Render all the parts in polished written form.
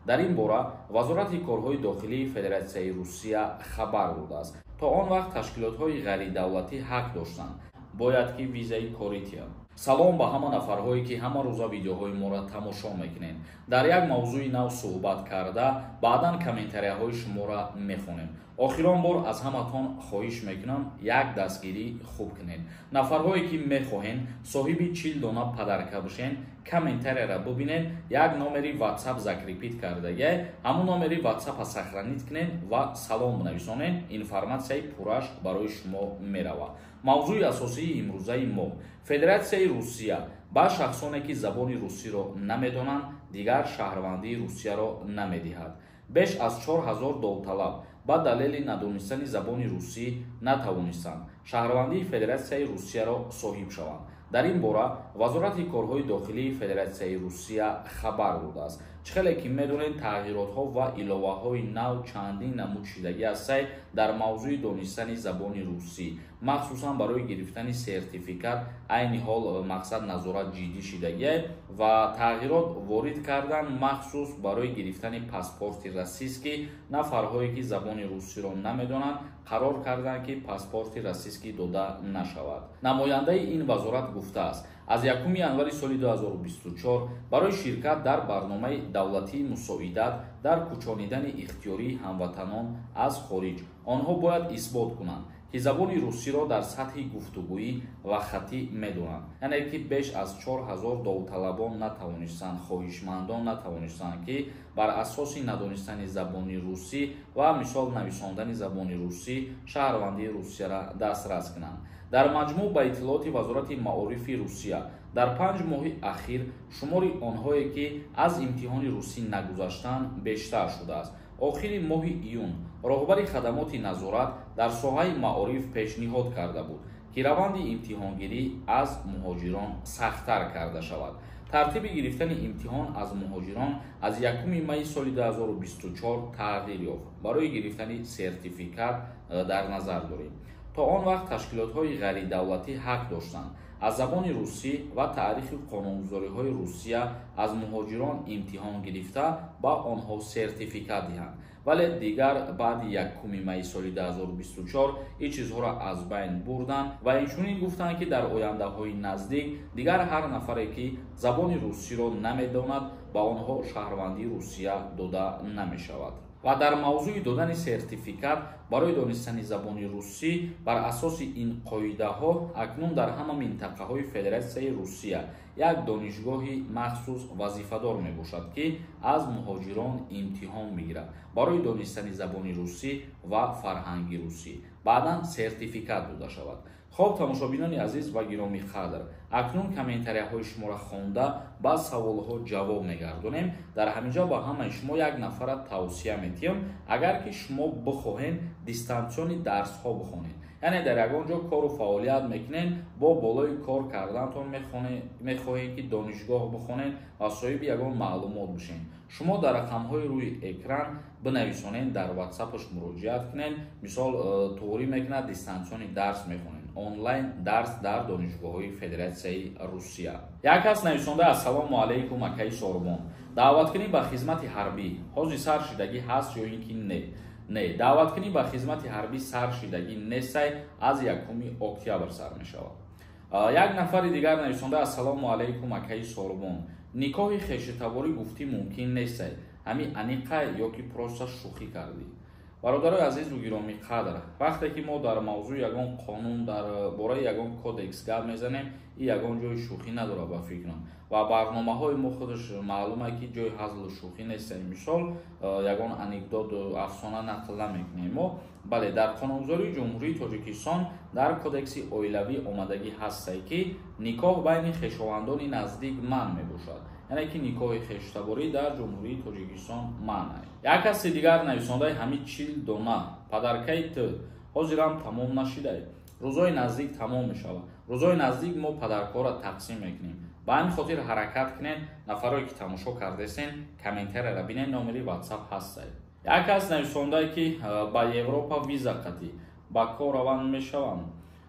Дар ин бора Вазорати корҳои дохилии Федератсияи Русия хабар додааст. То он вақт ташкилотҳои ғайридавлатӣ ҳақ доштанд, бояд ки визаи корӣ диҳанд. Салом ба ҳама нафарҳое, ки ҳама рӯза видеоҳои моро тамошо мекунед. Дар як мавзӯи нав суҳбат карда, баъдан комментарияҳои шуморо мехонем. Охирон бор аз ҳаматон хоҳиш мекунам, як дастгирӣ хуб кунед. Нафарҳое, ки мехоҳед соҳиби 40 дона подарка бошен, комментарияро бубинед, як номери WhatsApp закрепить кардагиай, ҳамун номери WhatsApp-а сохранить кунед ва салом бинависонед, информатсияи пурраш барои шумо меравад. Мавзӯи асосии имрӯзаи мо: Федератсияи Русия ба шахсоне, ки забони русиро намедонанд, дигар шаҳрвандии Русияро намедиҳад. Беш аз 4000 довталаб ба далели надонистани забони русӣ натавонистанд шаҳрвандии Федератсияи Русияро соҳиб шаванд. Дар ин бора Вазорати корҳои дохилии Федератсияи Русия хабар додааст. Чӣ хеле ки медонед, тағйиротҳо ва иловаҳои нав чандин намуд шидагӣ ҳастай дар мавзӯи донистани забони русӣ, махсусан барои гирифтани сертификат. Айни ҳол мақсад назорат ҷиддӣ шидагиай ва тағйирот ворид кардан махсус барои гирифтани паспорти российский. Нафарҳое, ки забони русиро намедонанд, қарор карданд, ки паспорти российский дода нашавад. Намояндаи ин вазорат гуфтааст, аз 1 январи соли 2024 барои ширкат дар барномаи давлатии мусоидат дар кӯчонидани ихтиёрии ҳамватанон аз хориҷ онҳо бояд исбот кунанд, ки забони русиро дар сатҳи гуфтугӯӣ ва хаттӣ медонанд. Яъне ки беш аз 4000 довталабон натавонистанд, хоҳишмандон натавонистанд, ки бар асоси надонистани забони русӣ ва мисол нависондани забони русӣ шаҳрвандии Русияро дастрас кунанд. Дар маҷмӯъ, ба иттилооти Вазорати маорифи Русия, дар 5 моҳи ахир шумори онҳое, ки аз имтиҳони русӣ нагузаштанд, бештар шудааст. Охири моҳи июн роҳбари хадамоти назорат дар соҳаи маориф пешниҳод карда буд, ки раванди имтиҳонгирӣ аз муҳоҷирон сахттар карда шавад. Тартиби гирифтани имтиҳон аз муҳоҷирон аз 1 майи соли 2024 тағйир ёфт. Барои гирифтани сертификат дар назар дорем. То он вақт ташкилотҳои ғайридавлатӣ ҳақ доштанд аз забони русӣ ва таърихи қонунгузориҳои Русия аз муҳоҷирон имтиҳон гирифта, ба онҳо сертификат диҳанд, вале дигар баъди 1 майи соли 2024 ин чизҳоро аз байн бурданд ва инчунин гуфтанд, ки дар ояндаҳои наздик дигар ҳар нафаре, ки забони русиро намедонад, ба онҳо шаҳрвандии Русия дода намешавад. Ва дар мавзӯи додани сертификат барои донистани забони русӣ, бар асоси ин қоидаҳо акнун дар ҳама минтақаҳои Федератсияи Русия як донишгоҳи махсус вазифадор мебошад, ки аз муҳоҷирон имтиҳон мегирад барои донистани забони русӣ ва фарҳанги русӣ, баъдан сертификат дода шавад. Хоб, тамошобинони азиз ва гиромӣ қадр, акнун комментарияҳои шуморо хонда, ба саволҳо ҷавоб мегардонем. Дар ҳамин ҷо ба ҳамаи шумо як нафара тавсия метиҳам. Агар ки шумо бихоҳед дистанционный дарсҳо бихонед, яъне дар ягон ҷо кору фаъолият мекунед, бо болои кор кардантон мехоҳед, ки донишгоҳ бихонед ва соҳиби ягон маълумот бошед, шумо дар рақамҳои рӯи экран бинависонед, дар ватсапаш муроҷиат кунед. Мисол, туғрӣ мекунад, дистанционный дарс мехонед, онлайн дарс дар донишгоҳҳои Федератсияи Русия. Як кас нависонда: «Ассалому алайкум, акаи Сорбон, даъваткунӣ ба хизмати ҳарбӣ ҳозир сар шидагӣ ҳаст ё ин ки не?» Не, даъваткунӣ ба хизмати ҳарбӣ сар шидагӣ нестай, аз 1 октябр сар мешавад. Як нафари дигар нависонда: «Ассалому алайкум, акаи Сорбон, никоҳи хешутаборӣ гуфтӣ мумкин нестай, ҳами аниқа ё ки просто шӯхӣ кардӣ?» Бародарои азизу гиромӣ қадр, вақте ки мо дар мавзӯи ягон қонун, дар бораи ягон кодекс гап мезанем, и ягон ҷои шӯхӣ надорад ба фикрам. Ва барномаҳои мо худаш маълума, ки ҷои ҳазлу шӯхӣ нест. Мисол, ягон анекдот, афсона нақл намекунем мо. Бале, дар қонунгузории Ҷумҳурии Тоҷикистон дар кодекси оилавӣ омадагӣ ҳастае, ки никоҳ байни хешовандони наздик манъ мебошад, яъне ки никоҳи хештаборӣ дар Ҷумҳурии Тоҷикистон манъ. Як каси дигар нависондаи: «Ҳами 40 дона подаркаи ту ҳозирам тамом нашидай?» Рӯзҳои наздик тамом мешавад. Рӯзҳои наздик мо подаркаҳоро тақсим мекунем. Ба ҳамин хотир ҳаракат кунед. Нафарое, ки тамошо кардесен, комментарияро бинед, номери WhatsApp ҳастай. Як кас нависондае, ки ба Европа виза қатӣ ба кор раванд мешаванд.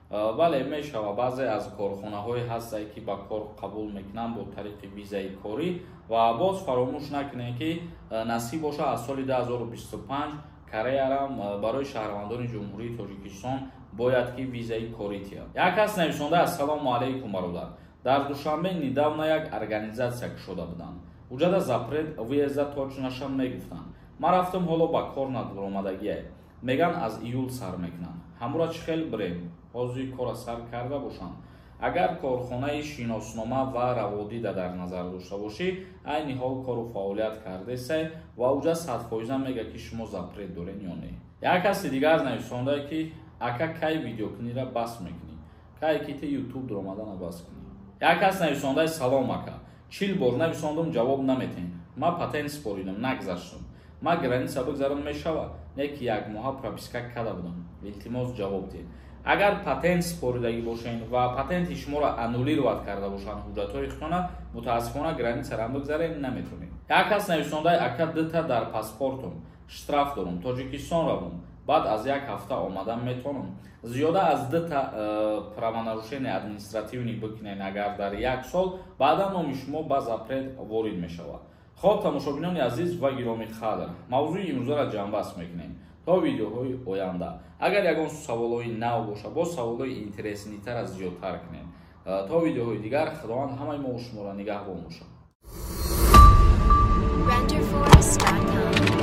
Бале, мешава, баъзе аз корхонаҳое ҳастанд, ки ба кор қабул мекунанд бо тариқи визаи корӣ. Ва боз фаромӯш накунед, ки насиб боша, аз соли 2025 Кореярам барои шаҳрвандони Ҷумҳурии Тоҷикистон бояд ки визаи корӣ тиҳад. Як кас нависонда: «Ассалому алайкум, бародар, дар Душанбе недавно як организация кушода буданд, уҷада запрет въезда точно шам мегуфтанд. Ман рафтам, ҳоло ба кор надуромадагие, меган аз июл сар мекунанд. Ҳамура чӣ хел бирем, ҳозир кора сар карда бошанд?» Агар корхонаи шиноснома ва раводида дар назар дошта бошӣ, айни ҳол кору фаъолият кардесай ва уҷа 100% мега, ки шумо запрет дорен ё не. Як каси дигар нависондае, ки: «Ака, кай видеокунира бас мекунӣ? Кай ки ти Ютуб дуромадана бас кунӣ?» Як кас нависондаи: «Салом, ака, 40 бор нависондум, ҷавоб наметем. Ман патент споридам, нагзаштум. Ман граница бигзарам, мешава? Не ки як моҳа прописка карда будам. Илтимос, ҷавоб диҳед». Агар патент споридагӣ бошед ва патенти шуморо аннулировать карда бошанд, ҳуҷҷатҳои худтона, мутаассифона, границара бигзарем наметонед. Як кас нависондаи: «Ака, дута дар паспортум штраф дорум, Тоҷикистон равум, баъд аз як ҳафта омадан метавонам?» Зиёда аз дута правонарушение административный бикунед агар дар як сол, баъдан номи шумо ба запрет ворид мешавад. Хоб, тамошобинони азиз ва гиромӣ қадр, мавзӯи имрӯзаро ҷамъбаст мекунем то видеоҳои оянда. Агар ягон саволҳои нав боша, боз саволҳои интересный тара зиёдтар кунем. То видеоҳои дигар, Худованд ҳамаи мо шуморо нигаҳбон бошад. Renderforest.com.